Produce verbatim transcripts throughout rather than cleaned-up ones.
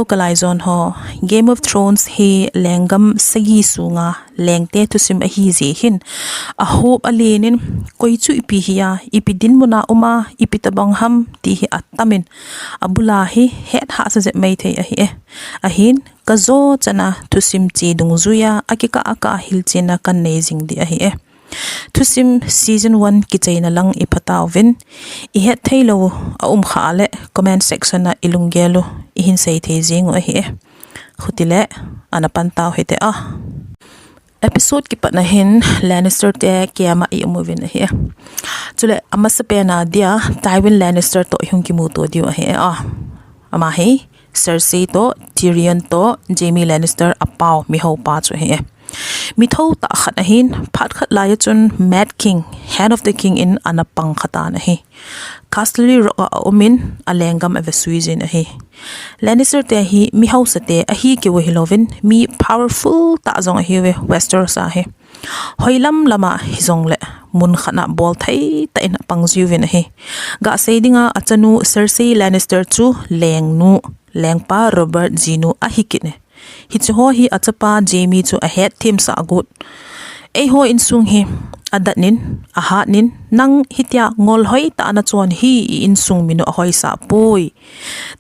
Kalaizon ho, Game of Thrones hi lenggam sagi sunga lengte thusim ahi jeh hin, a hope a lenin, koi chu ipi hi a, ipi dinmuna um a, ipi tabang ham ti hi atamin, abula hi het hahsa jep mai thei ahi e. Ahin, kajo chana thusim che dungjuia, akikah akah hilchenna kanei jing ding ahi e. Thusim season one kichaina lang ipha tauvin, ihet theilou a um khah le comment section a ilunggel u ihin sei thei jing u ahi e. Khutile, ana pan tau hite a. Episode kipatna hin Lannister te camp a i um uvin ahi e. Chule, amasapen a dia Tywin Lannister toh ihung kimuto diu ahi e a. Ama hi Cersei toh, Tyrion toh, Jaime Lannister a pau miho pa chu ahi e. Mi thotah khat ahin, phat khat lai a chun Mad King, Hand of the King in ana pang khatan ahi. Casterly Rock a aumin, a lenggam ave sui jin ahi. Lannister te hi mi hausa te ahi keu hilouvin, mi powerful tah jong ahiuve Westeros a hi. Hoilam lama hijongle, mun khat a bolthei tah in apang jiuvin ahi. Gasei dinga achanu Cersei Lannister chu lengnu, lengpa Robert jinu ahi kit e. Hiche ho hi achapa Jaime chu ahet themsah got. Eiho insung hi adatnin, ahatnin, nang hitia ngol hoitah a nachon hi i insung min u ahoisah poi.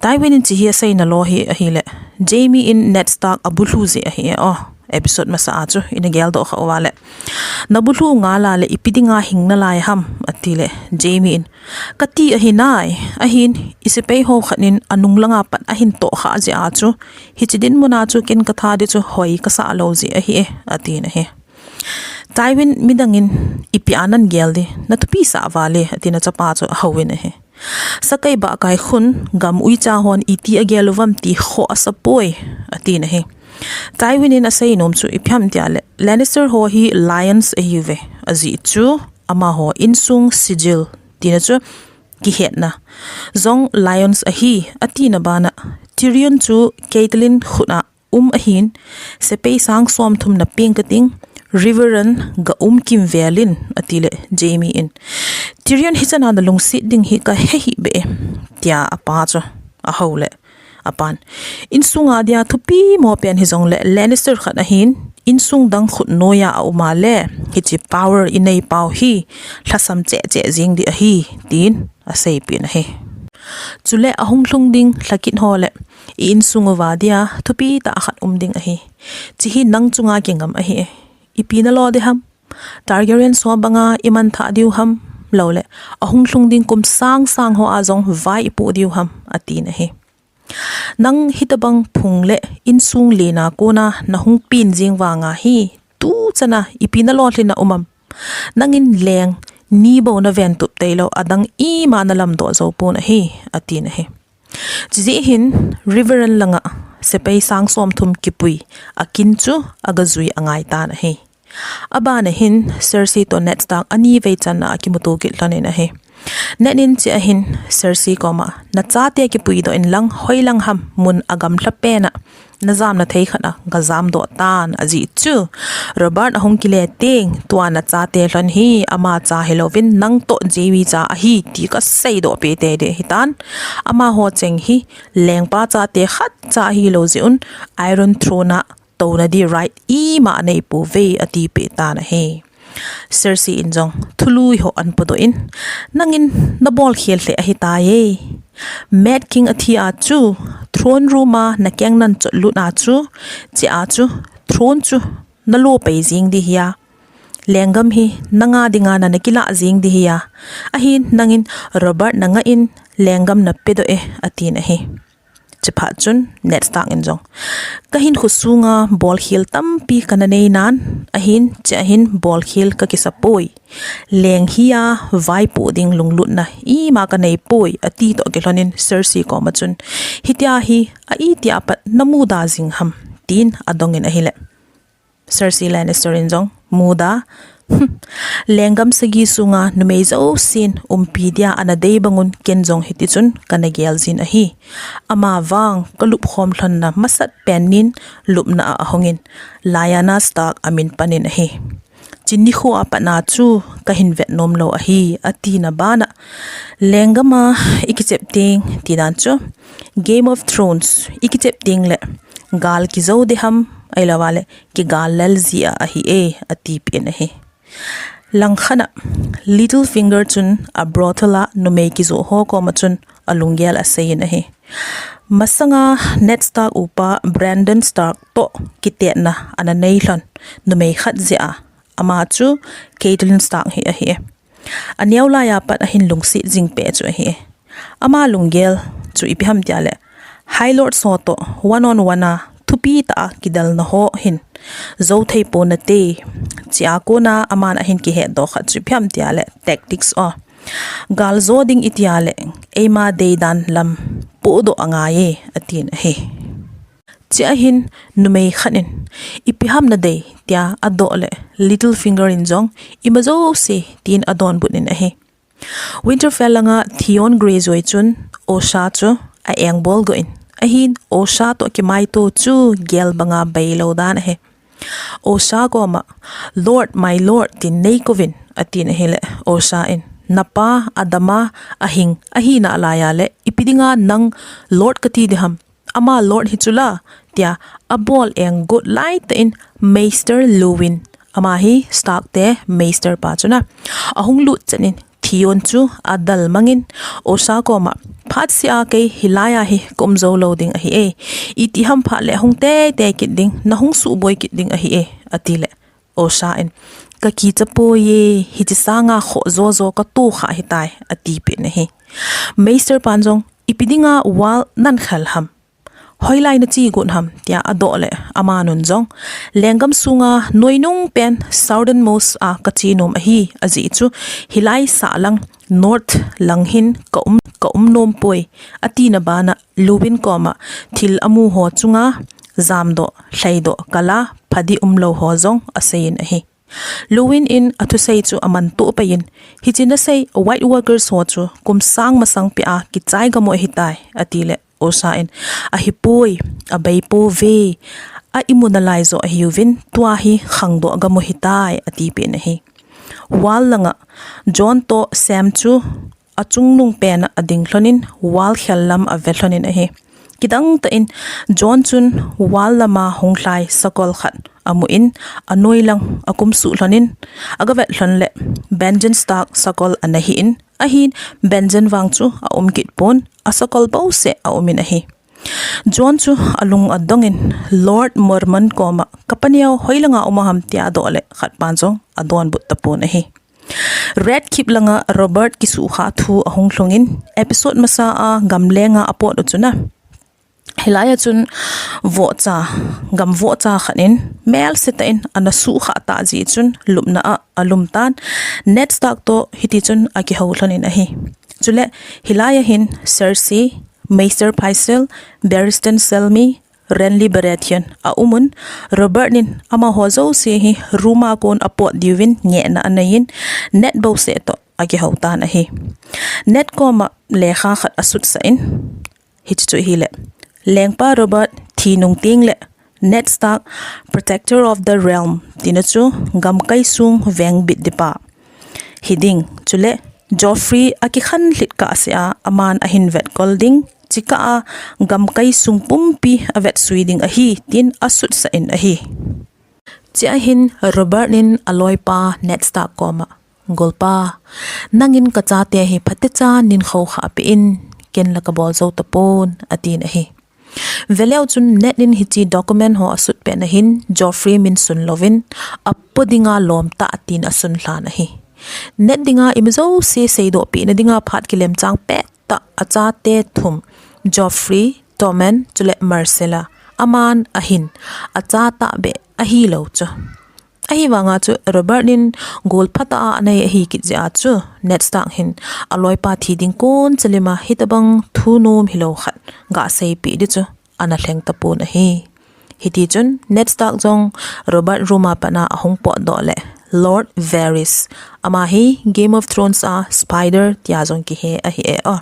Tywin in hiche hi aseina lou hi ahile, Jaime in Ned Stark abulhu jeh ahi e o. Episode masa a chu ina geldoh kha uva le. Nabulhu ngal a le ipi dinga hing nalai ham, atile, Jaime in, kati ahi nai, ahin, isepai ho khat in anung langa pat ahin toh kha jeh a chu, hiche dinmun a chu ken katha ding chu hoi kasah lou jeh ahi e, atin ahi. Tywin midang in ipi a nagel ding, nathupi sah val e, atin achapa chu ahouvin ahi. Sakai bahkai khun, gam uicha hon iti agel uvam ti khoh asa poi, atin ahi. Tywin in asei nom chu ipi ham tia le, Lannister ho hi Lions ahiuve, ajeh chu, amaho insung sigil, tina chu, kihetna jong Lions ahi, atina bana, Tyrion chu Catelyn khut a um ahin, sepai sang somthum na peng kating, Riverrun ga um kimvel in, atile, Jaime in. Tyrion hichan a nalungset ding hi kahe hih beh e, tia apa chu, ahou le, apan. Insung a dia thupi mo pen hijongle, Lannister khat ahin, insung dang khut noiya aum a le, hiche power inei pau hi, lhasam cheh cheh jing ding ahi, tin, aseipeh in ahi. Chule ahung lhung ding lhakit ho le, i insung uva dia, thupi tah khat um ding ahi. Hiche hi nang chunga kingam ahi e. Ipi nalo ding ham? Targaryen ho banga iman thah diu ham? Lou le, ahung lhung ding kum sang sang ho a jong vai ipoh diu ham? Atin ahi. Nang hitabang phung le insung lena kona nahung peng jing vanga hi, tuchan a ipi nalolhin a um am? Nangin leng ni bou naven tup teilou, adang ima nalamdoh jou pon ahi, atin ahi. Chujeh hin Riverrun langa sepai sang somthum kipui, akin chu aga jui angai tan ahi. Aban a hin Cersei toh Ned Stark anivei chan a akimuto kit lhon in ahi. Ned in hiche a hin Cersei koma, nachate kipuidoh inlang hoilang ham mun agamlha pen a najamna thei khat a gajamdoh tan ajeh chu, Robert ahung kile teng, tua nachate lhon hi ama cha hilouvin nang toh Jaime cha ahi ti kaseidoh peh teitei hitan. Amaho cheng hi lengpa chate khat cha ahilou jeh un Iron Throne a touna ding right ima aneipouve atipeh tan ahi. Cersei in jong thului ho ahin podoh in, nangin nabol khel lheh ahitai e. Mad King athi a chu, throne room a nakeng nanchot lut a chu, hiche a chu, throne chu nalo pai jing ding ahi a, lenggam hi nanga dinga nana kilah jing ding ahi a, ahin nangin Robert nangah in lenggam napedoh e, atin ahi. Hiche phat chun Ned Stark in jong, kahinkho sunga bolkhel tampi kana nei nan, ahin hiche a hin bolkhel kakisa poi. Leng hi a vaipoh ding lunglutna ima kanei poi, ati toh kilhon in Cersei koma chun, hitia hi a itia pat namuda jing ham, tin adong in ahile, Cersei Lannister in jong, muda, hmm, lenggam sagi sunga numei jousen umpi dia ana dei bang un ken jong hiti chun kana gel jin ahi. Ama vang kalupkhom lhonna masat pen nin lupna a ahung in, Lyanna Stark amin pan in ahi. Hiche nikho a pat na chu kahin vet nom lou ahi, atina bana, lenggam a ikichep teng ti dan chu, Game of Thrones i kichep ding le gal kizo de ham, ailou vale kigal lel ji a ahi e, ati pen ahi. Langkhat a Littlefinger chun a brothel a numei kizo ho koma chun a lunggel a seiyin ahi. Masanga Ned Stark upa Brandon Stark to kitetna ana nei lhon numei khat jeh a, ama chu Catelyn Stark hi ahi. A neo lai a pat ahin lungset jing peh chu ahi. Ama lunggel chu ipi ham tia le, High Lord ho to one on one a thupi ta a kidelna ho hin zo thei pon nate, chia kona aman ahin kihet doh khat chu ipi ham tia le tactics o. Gal zo ding i tia le, eima deidan lam podoh angai e, atin ahi. Chia hin numei khat in, ipi ham nadei tia adoh le, Littlefinger in jong, ima jouse, tin adonbut in ahi. Winterfell langa Theon Greyjoy chun Osha chu a engbol go in, ahin Osha to kimaito chu gel banga beilou dan ahi. Osha koma, Lord, my lord, tin nei kouvin, atin ahile, Osha in, napa adama, ahing, ahina laiya le, ipi dinga nang lord kati ding ham, ama lord hi chu la, tia abol eng got lai tah in Maester Luwin, ama hi Stark te Maester pa chu na, ahung lut chan in Theon chu adal mangin, Osha koma, phatseh a kei hilai a hi ka um jou lou ding ahi e, iti ham phat le hung teitei kit ding, nahung suboi kit ding ahi e, ati le, Osha in, ka kicha poi e, hiche sanga khoh jo jo ka to kha hitai, ati pen ahi. Maester pan jong, ipi dinga wall nan khel ham, hoilai nache got ham, tia adoh le, amanun jong, lenggam sunga noinung pen Southernmost a ka che nom ahi, ajeh chu, hilai sah lang North lang hin ka um, ka um nom poi, atina bana Luwin koma thil amu ho chunga jamdoh, lhaidoh kal a phadih umlou ho jong aseiyin ahi. Luwin in athusei chu aman toh paiyin, hiche nasei White Walkers ho chu kum sang masang peh a kichai gam u ahitai, ati le, Osha in, ahipoi, abei pouve, a imu nalai joh ahiuvin, tua hi khangdoh gam u ahitai, ati pen ahi. Wall langa Jon to Sam chu achungnung pen a ading lhonin, wall khel lam ave lhonin ahi. Kidang tah in, Jon chun wall lama hung lhai sakol khat amun, anoi lang akum suh lhonin, aga vet lhon le, Benjen Stark sakol ana hin, ahin Benjen vang chu aum kit pon, asakol bouseh aumin ahi. Jon chu alung adongin, Lord Mormont koma, ka paneo hoilanga um a ham tia adoh le, khat pan jong adonbut tapon ahi. Red Keep langa Robert kisuhkhah thu ahung lhungin, episode masa a gamlenga apot u chu na, hilai a chun vohcha, gam vohcha khat in, melse tah in ana suhkhah tah jeh chun, lupna a alum tan, Ned Stark to hiti chun akihou lhonin ahi. Chule, hilai a hin Cersei, Maester Pycelle, Barristan Selmy, Renly Baratheon aumun, Robert in amaho jouse hi room a kon apot diuvin ngehna aneiyin, Ned bouseh to akihou tan ahi. Ned koma lekha khat asutsah in, hiche chu hile, Lengpa Robert thi nung tengle, Ned Stark, Protector of the Realm, tina chu gamkai sung vengbit ding pa hiding, chule Joffrey akikhanlhit kahsea aman ahin vetkol ding, chukah a gamkai sung pumpi avetsui ding ahi, tin asutsah in ahi. Chua hin Robert in aloipa Ned Stark koma, golpa, nangin kachate hi phatecha neikhoukha peh in, ken la kabol jou tapon, atin ahi. Veleu chun Ned in hiche document ho asut petna hin Joffrey min sun louvin, apo dinga lom tah tin asun lhan ahi. Ned dinga ima jouse seidoh pehna dinga phat kilemchang pettah achate thum, Joffrey, Tommen, chule Myrcella, aman ahin, acha tahbeh ahilou chu. Ahivanga chu Robert in gol phatah a anei ahi kit jeh a chu Ned Stark hin aloipa thi ding kon chalima hitobang thunom hilou khat gaseipeh ding chu ana lheng tapon ahi. Hitichun Ned Stark jong Robert room a pat a ahung potdoh le Lord Varys, ama hi Game of Thrones a Spider tia jong kihe ahi e o.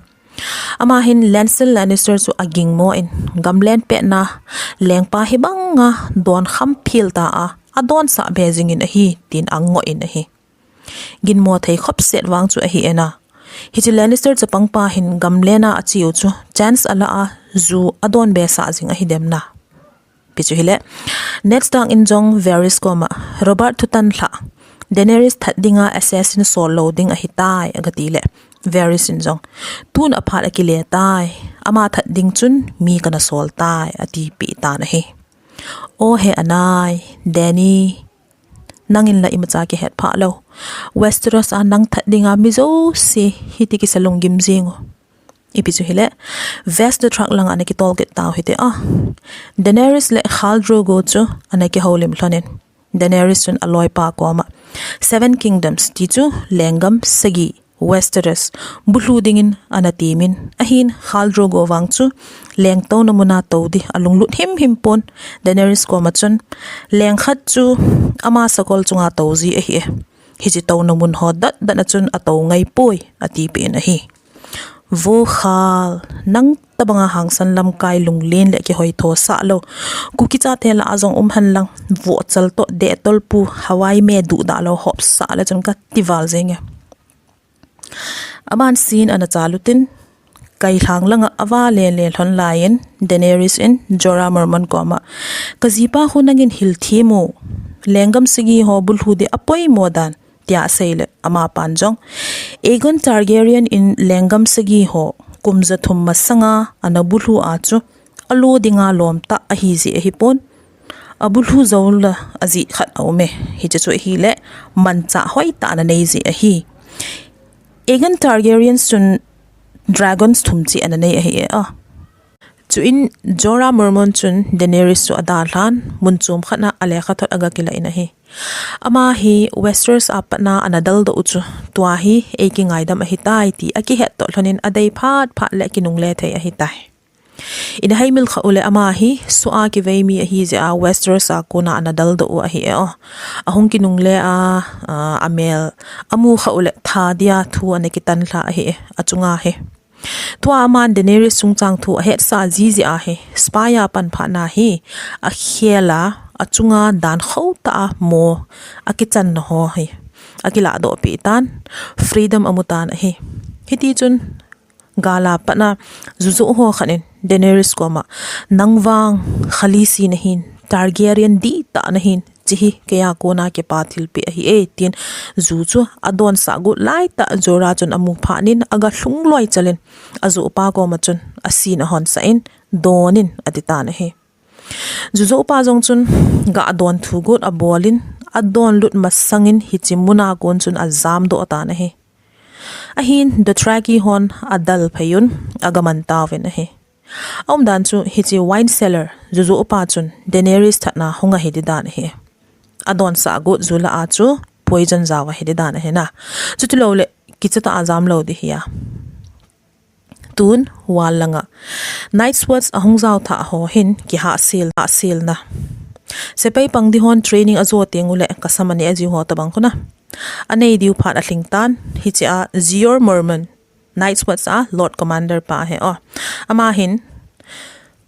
Ama hin Lancel Lannister chu agingmo in, gamlen petna lengpa hibanga donkham phel ta a, adonsah be jingin ahi, tin angoh in ahi. Ginmo thei khopset vang chu ahi e na. Hiche Lannister chapangpa hin gamlen a ache u chu chance ala a, ju adon be sah jing ahi dem na. Ipi chu hile, Ned Stark in jong Varys koma, Robert thutan lhah, Daenerys that dinga assassin sol lou ding ahitai, aga ti le, Varys in jong, tun aphat akile tai, ama that ding chun mi kana sol tai, atipeh tan ahi. O he anai, Dany, nangin la imacha kihet phah lou. Westeros a nang that dinga mi jouse hiti kisa lunggim jing u. Ipi chu hile, Vaes Dothrak langa ana kitol kit tau hite a. Daenerys le Khal Drogo chu ana kihoulim lhonin, Daenerys chun aloipa koma, Seven Kingdoms ti chu lenggam sagi, Westeros, bulhu dingin ana temin, ahin Khal Drogo vang chu lengtouna muna tou di alunglut himhim pon, Daenerys koma chun, leng khat chu ama sakol chunga tou ji ahi e. Hiche touna mun ho datdat a chun atou ngai poi, atipeh in ahi. Vo Khal, nang tabanga hangsan lamkai lunglen le kihoitho sah lou, Kuki chate lah a jong um henlang, vohchal toh dehtolpu, Hawaii me duhdah lou hop sah le chun kati val jenge. Aman scene ana chalutin, kailhang langa ava lele lhon laiyin, Daenerys in Jorah Mormont koma, kajipa khu nangin hil them u, lenggam sagi ho bulhu di apoimo dan, tia asei le, amapan jong, Aegon Targaryen in lenggam sagi ho kum jathum masanga ana bulhu a chu, alo dinga lom tah ahi jeh ahipon, abulhu jou la ajeh khat aume. Hiche chu ahile, manchah hoitah ana nei jeh ahi. Aegon Targaryen chun dragons thum cheh ana nei ahi e a. Chuin Jorah Mormont chun Daenerys chu adalhan, mun chom khat na alekhathot aga kilah in ahi. Ama hi Westeros a patna ana daldoh u chu, tua hi eikingaidam ahitai ti akihettoh lhonin adei phat phat le kinungle thei ahitai. Ina haimil kha u le ama hi soh a kivei mi ahi jeh a Westeros a kona ana daldoh u ahi e o. Ahung kinungle a, a, amel amu kha u le tha dia thu ana kitan lha ahi e, achunga hi. Tua aman Daenerys chungchang thu ahetsah ji jeh a hi, spy a pan phatna hi, akhel a, achunga dan khotah a mo akichanna ho hi akilahdoh peh tan, freedom amu tan ahi. Hiti chun, gal a patna jujoh ho khat in Daenerys koma, nang vang Khaleesi nahin, Targaryen dihtah nahin, hiche hi keia kona kipa thilpeh ahi e, tin ju chu adonsah got laitah Jorah chun amu phatnin aga lhung loi chalin, ajohpa koma chun asin ahonsah in, donin, ati tan ahi. Jujohpa jong chun ga adon thu got abolin, adonlut masangin hiche muna kon chun ajamdoh tan ahi. Ahin Dothraki hon adalphei un, aga man tauvin ahi. Aumdan chu hiche wine cellar, jujohpa chun Daenerys thatna hung ahi didan ahi. Adonsah got ju lah a chu poison jao ahi didan ahi na. Chutilou le, kichatah a jamlou di hi a. Tun, wall langa Night's Watch ahung jao thah ho hin kihahsel, hahselna. Sepai pang di hon training ajo teng ule kasam aneh ajiu ho tobang khu na. Anei diu phat alhing tan, hiche a Jeor Mormont, Night's Watch a Lord Commander pa ahi o. Ama hin,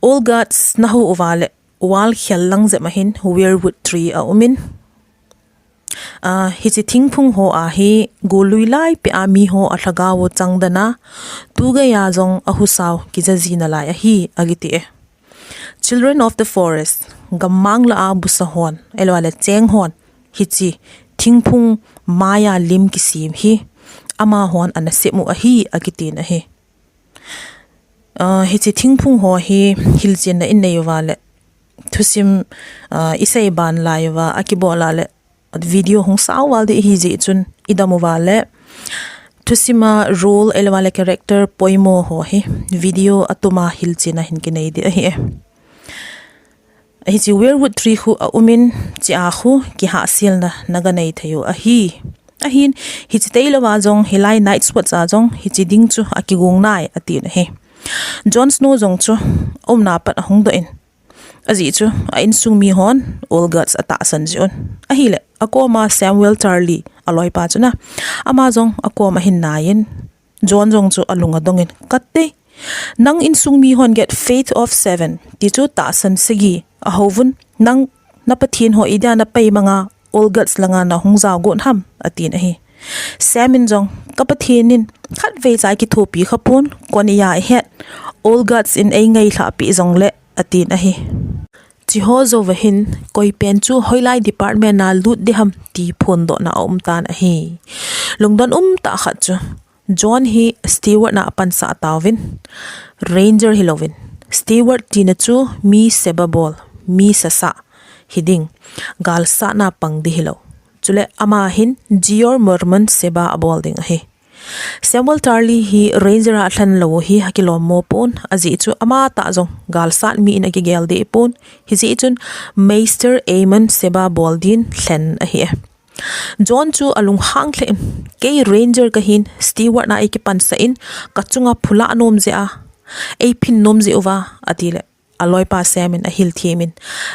Old Guards nahou uva le, wall khel lang jep a hin weirwood tree aumin. Ah, hiche thingphung ho a hi gollui lai peh a mi ho alhagao u changdan a, tugei a jong ahusa u kija ji nalai ahi, akiti e. Children of the Forest, gammang lah a busa hon, ahilouleh cheng hon, hiche thingphung maiya lim kisem hi, amahon anasem u ahi, akitin ahi. Ah, hiche thingphung ho hi hilchenna inei uva le, thusim, ah, isei ban lai uva, akibol a le, video hung sao val di ahi jeh chun idam uva le, thusim a role ahilouleh character poimo ho hi video atum a hilchenna hin kinei di ahi e. Hiche weirwood tree khu aumin, hiche a khu kihahselna naga nei thei u ahi. Ahin, hiche tailou a jong, hilai Night's Watch a jong, hiche ding chu akigong nai, atin ahi. Jon Snow jong chu aumna pat ahung doh in, ajeh chu a insung mi hon Old Guards atahsan jeh un. Ahile, akoma Samwell Tarly, aloipa chu na, ama jong akoma ahin naiyin, Jon jong chu alung adongin, kati, nang insung mi hon get Faith of Seven, ti chu tahsan sagi ahouvun, nang na pathen ho idia napai manga Old Guards langa nahung jao got ham, atin ahi. Sam in jong, "Ka Pathen in khatvei cha kithopi khapon, kon iya ihet. Old guards in eingailhah pi jongle," atin ahi. Chiho jouva hin, koipen chu hoilai department a lut ding ham ti phondohna aum tan ahi. Lungdon umtah khat chu, John hi steward na apansah tauvin. Ranger hilouvin. Steward tina chu mi seba bol, mi sasah hiding. Galsatna pang ding hilou. Chule ama hin Jeor Mormon seba abol ding ahi. Samuel Tarly hi Ranger a lhen lou hi akilom mo pon, ajeh chu amatah jong galsat mi in akigel deh pon, hijeh chun Meister Amon seba bol din lhen ahi e. John chu alunghang lheh in, "Kei Ranger kahin, steward na eikipansah in, kachunga phulah nom jeh a, eiphin nom jeh uva," atile, aloipa Sam in ahil them in,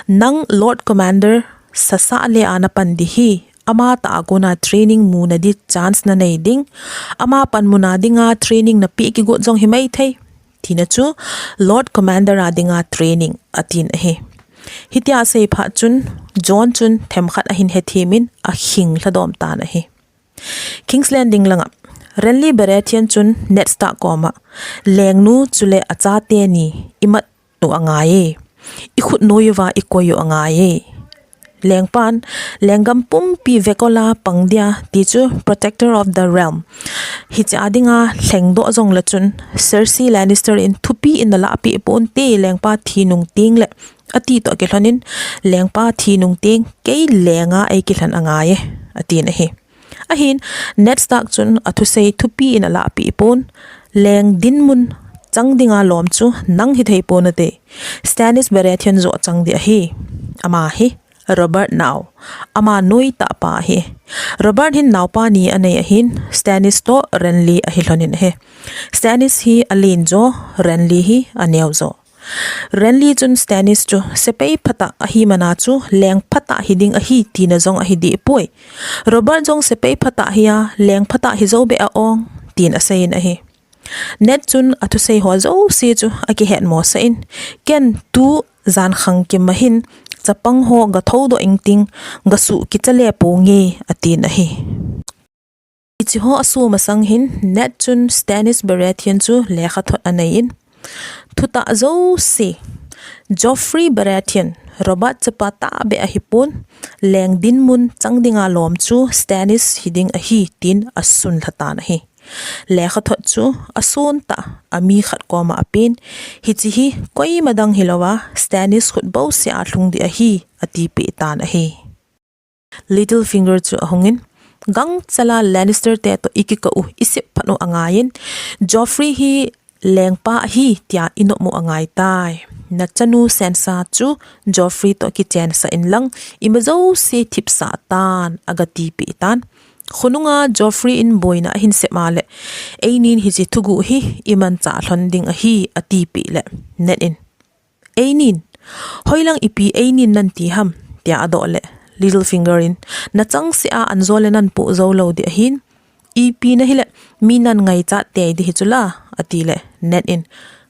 "Nang Lord Commander sasah le a napan ding hi, amatah a kona training muna ding chance nanei ding, ama panmuna dinga training napeh kigot jong himai thei," tina chu Lord Commander a dinga training atin ahi. Hitia asei phat chun, John chun themkhat ahin hethem in akhing lhadom tan ahi. King's Landing langa, Renly Baratheon chun Ned Stark koma, "Lengnu chule achate ni imat u angai e. Ikhut noi uva ikoi u angai e. Lengpan, lenggam pumpi vekola pang dia ti chu Protector of the Realm. Hiche a dinga lhengdoh jongle chun Cersei Lannister in thupi in nalahpeh ponte, lengpa thi nung tengle," ati toh kilhon in, "Lengpa thi nung teng kei lenga eikilhen angai e," atin ahi. Ahin, Ned Stark chun athusei thupi in alahpeh pon, "Leng dinmun chang dinga lom chu nang hithei ponate. Stannis Baratheon joh chang ding ahi. Ama hi Robert nao. Ama noitah pa ahi. Robert hin naopa ni anei ahin, Stannis toh Renly ahi lhon in ahi. Stannis hi alen jo, Renly hi aneo jo. Renly chun Stannis chu sepai phatah ahi mana chu leng phatah hiding ahi tina jong ahi deh poi. Robert jong sepai phatah hi a, leng phatah hi jou beh a ong," tin asei in ahi. Ned chun athusei ho jouse chu akihet mosah in, "Ken tu jan khangkim a hin chapang ho gathoudoh ingting, gasuh kicha le ponge," atin ahi. Hiche ho asoh masang hin Ned chun Stannis Baratheon chu lekhathot anei in, "Thutah jouse, Joffrey Baratheon, Robert chapa tahbeh ahipon, leng dinmun chang dinga lom chu Stannis hiding ahi," tin asunlha tan ahi. Lekhathot chu asontah a mi khat koma apen, "Hiche hi koima dang hilouva, Stannis khut bouseh a lhung ding ahi," atipeh tan ahi. Littlefinger chu ahungin, "Gangchela Lannister te toh ikikah u, isep phat u angaiyin, Joffrey hi lengpa ahi tia inom u angaitai. Nachanu Sansa chu Joffrey toh kichensah inlang, ima jouse thipsah tan," agatipeh tan. "Khonunga Joffrey in boina ahin sep a le, einin hiche thuguh hi imanchah lhon ding ahi," atipeh le, Ned in, "Einin, hoilang ipi einin nanti ham?" tia adoh le, Littlefinger in, "Nachangseh a anjo le nanpoh jou lou ding ahin, ipi nahile, mi nan ngaichat tei ding hichu la," atile, Ned in,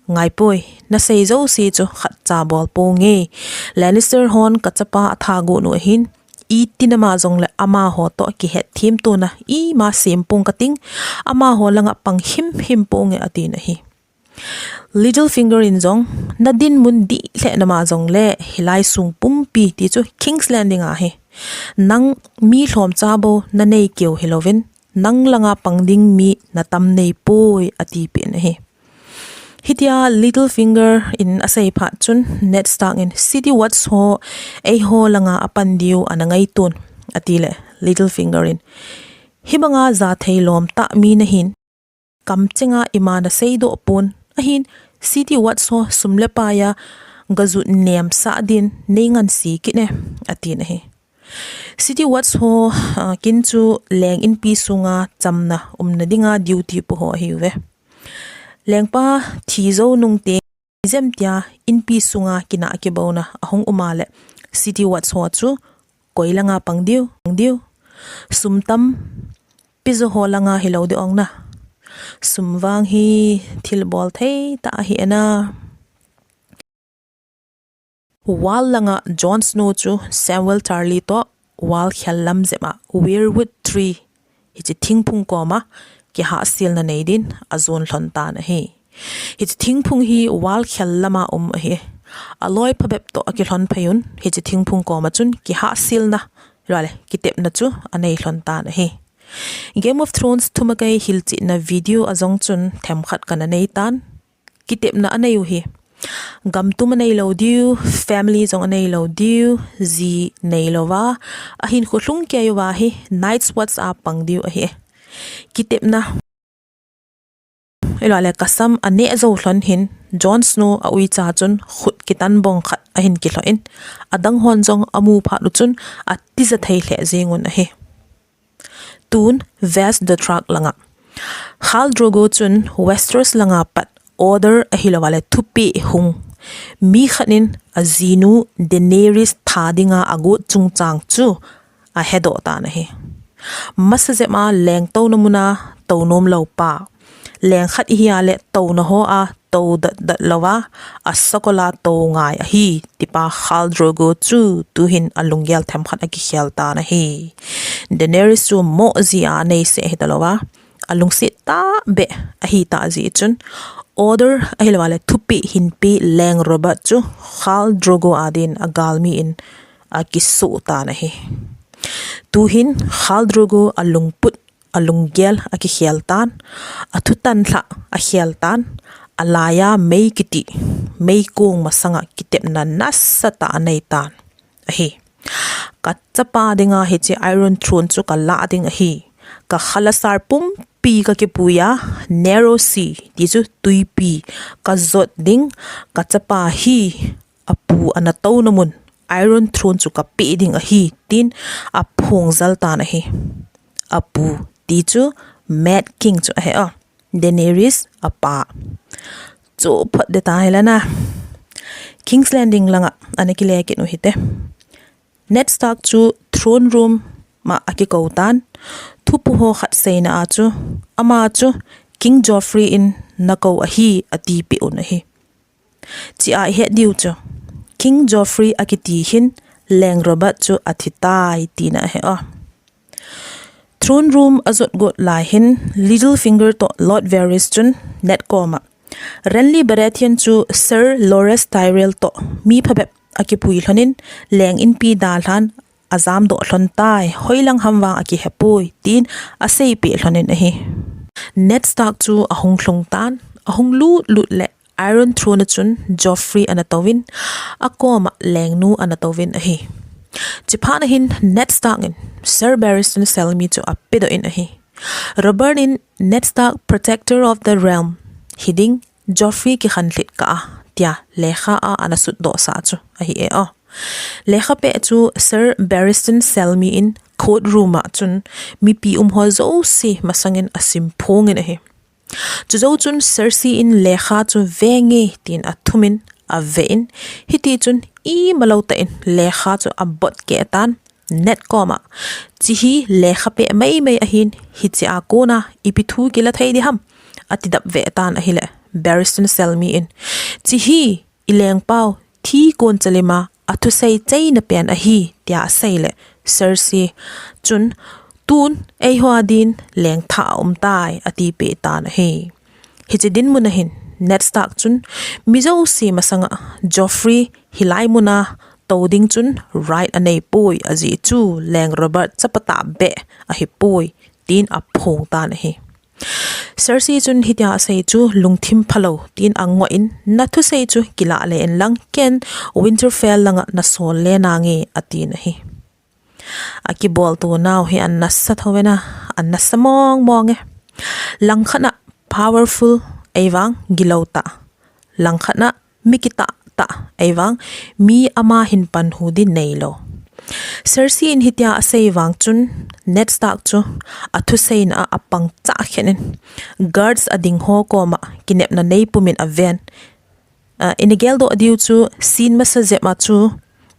"Ngaipoi, nasei jouse chu khatcha bol ponge. Lannister hon kachapa atha got u ahin, iti nama jongle amaho toh kihet themtona ima sem pong kating, amaho langa pang himhim ponge," atin ahi. Littlefinger in jong, "Nadinmun dih lheh nama jongle, hilai sung pumpi ti chu King's Landing ahi. Nang mi lhomcha bou nanei keu hilouvin, nang langa pang ding mi natam neipoi," atipeh in ahi. Hitia Littlefinger in asei phat chun Ned Stark in, "City Watch ho eiho langa apan diu ana ngaiton," atile, Littlefinger in, "Hibanga jathei lomtah mi nahin, kamchenga ima naseidoh pon, ahin City Watch ho sum le paiya gajut nemsah din neingansei kit e," atin ahi. City Watch ho, ah, kin chu leng inpi sunga chamna umna dinga duty pu ho ahiuve. Lengpa thi jou nungte ijemtia inpi sunga kinah kibouna ahung um a le, City Watch ho chu koi langa pang diu, pang diu. Sum tampi jo ho langa hilou ding ong na. Sum vang hi thilbol thei tah ahi e na. Wall langa Jon Snow chu Samwell Tarly toh wall khel lam jep a, Weirwood Tree hiche thingphung koma kihahselna nei din ajon lhon tan ahi. Hiche thingphung hi wall khel lama um ahi. Aloi phabep toh akilhon phei un, hiche thingphung koma chun kihahselna, ahilou le kitepna chu anei lhon tan ahi. Game of Thrones thumakai hilchetna video a jong chun themkhat kana nei tan. Kitepna anei u hi, gamtum anei lou diu, family jong anei lou diu, ji nei louva, ahinkho lhung kei uva hi Night's Watch a pang diu ahi. Kitepna, ahilou le kasam aneh jou lhon hin, Jon Snow a uicha chun khut kitan bong khat ahin kilhoh in, adang hon jong amu phat u chun atija thei lheh jeng un ahi. Tun Vaes Dothrak langa Khal Drogo chun Westeros langa pat order ahilouva le thupeh hung mi khat in ajinu Daenerys tha dinga agot chungchang chu ahedoh tan ahi. Masa jep a leng touna muna tou nom lou pa, leng khat ihi a le touna ho a tou datdat louva, asakol a tou ngai ahi, tipa Khal Drogo chu tuhin alunggel themkhat akikhel tan ahi. Daenerys chu moh jia anei seh hita louva, alungset tahbeh ahi tah jeh chun, order ahilouva le thupeh hinpe leng Robert chu Khal Drogo a din agalmi in akisoh tan ahi. Tuhin Khal Drogo alungput, alunggel akikhel tan, athutan lhah akhel tan, alaiya mei kiti, meikong masanga kitepna nasatah anei tan ahi. Kachapa dinga hiche Iron Throne chu kalah ding ahi. Ka khalasar pumpi kakipuiya, Narrow Sea, ti chu tuipi, kajot ding, kachapa hi apu ana touna mun Iron Throne chu kapeh ding ahi, tin aphong jal tan ahi. Apu ti chu Mad King chu ahi a, Daenerys apa. Chu phot de ta hila na. King's Landing langa ana kile kit u hite. Ned Stark chu throne room ma akikou tan. Thupu ho khat seina a chu, ama chu King Joffrey in nakou ahi atipeh un ahi. Chea ihet diu chu, King Joffrey akiti hin leng Robert chu athitai tina ahi a. Throne room ajot got lai hin Littlefinger toh Lord Varys chun Ned koma, Renly Baratheon chu Ser Loras Tyrell toh mi phabep akipui lhonin leng inpi dalhan ajamdoh lhon tai, hoilang ham vang akihepoi, tin aseipeh lhonin ahi. Ned Stark chu ahung lhung tan, ahung lut lut le Iron Throne a chun Joffrey ana touvin, akoma lengnu ana touvin ahi. Chuphat na hin Ned Stark in Ser Barristan Selmy chu apedoh in ahi. Robert in Ned Stark, Protector of the Realm hiding, Joffrey kikhanlhit kah a, tia lekha a ana sutdoh sah chu ahi e o. Lekha peh chu Ser Barristan Selmy in courtroom a chun mipi um ho jouse masangin asimphongin ahi. Chujou chun Cersei in lekha chu venge tin athumin avein, hitichun imalou tah in lekha chu abot keh tan, Ned koma, chihi lekha peh maimai ahin, hichea kona ipi thu kila thei diham, atidap ve tan ahile, Barristan Selmy in, chihi ilengpau thi kon chalima athusei cheina pen ahi, tia asei le, Cersei chun, tun eiho a din lengthah aum tai, atipeh tan ahi. Hiche dinmun a hin Ned Stark chun, mi jouse masanga Joffrey hilai muna tou ding chun right aneipoi, ajeh chu leng Robert chapa tahbeh ahipoi, tin aphong tan ahi. Cersei chun hitia asei chu lungthim phalou, tin angoh in, nathusei chu kilah le inlang ken Winterfell langa nasol le nange, atin ahi. Akibolto nau hi anasa thouvena, anasa mong mong e. Langkhat na powerful, ahivang gilou tah. Langkhat na mi kitah tah, ahivang mi ama hin panhu di neilou. Cersei in hitia asei vang chun Ned Stark chu athuseina a apang chah khen in, guards ading ho koma kinepna neipumin aven. Ah, ina geldoh diu chu scene masa jep a chu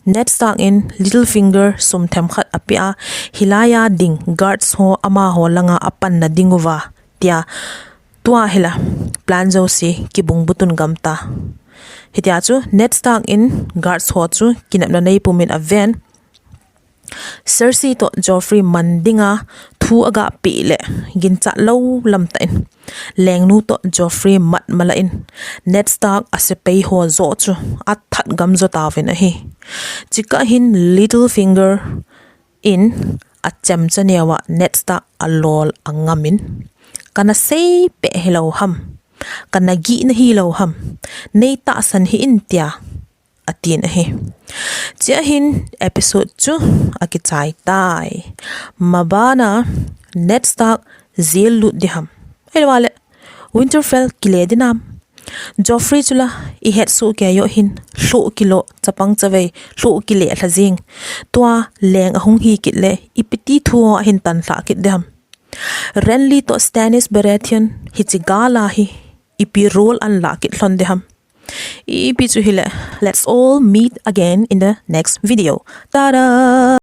Ned Stark in Littlefinger sum themkhat apeh a, hilai a ding guards ho amaho langa apanna diuva, tia tua hila plan jouse kibungbutun gamta. Hitia chu Ned Stark in guards ho chu kinepna neipumin aven. Cersei toh Joffrey man dinga thu aga peh le ginchat lou lam tah in Lengnu toh Joffrey mat mala in Ned Stark a sepai ho joh chu athat gam jo tauvin ahi. Chikah hin Littlefinger in achemcha neo a Ned Stark alol angam in, kana seipeh hilou ham, kana gihna hilou ham, nei tahsan hih in tia atin ahi. Chia hin episode chu akichai tai. Mabana Ned Stark jail lut ding ham, ahilou le Winterfell kile ding ham? Joffrey chu la ihet soh kei u hin, lhoh kilo, chapang chavei lhoh kile lha jing. Tua leng ahung hi kit le ipi ti thu ahin tan lha kit ding ham? Renly toh Stannis Baratheon hiche gal a hi ipi role ahin la kit lhon ding ham? Ipi chu hile, let's all meet again in the next video. Ta-da!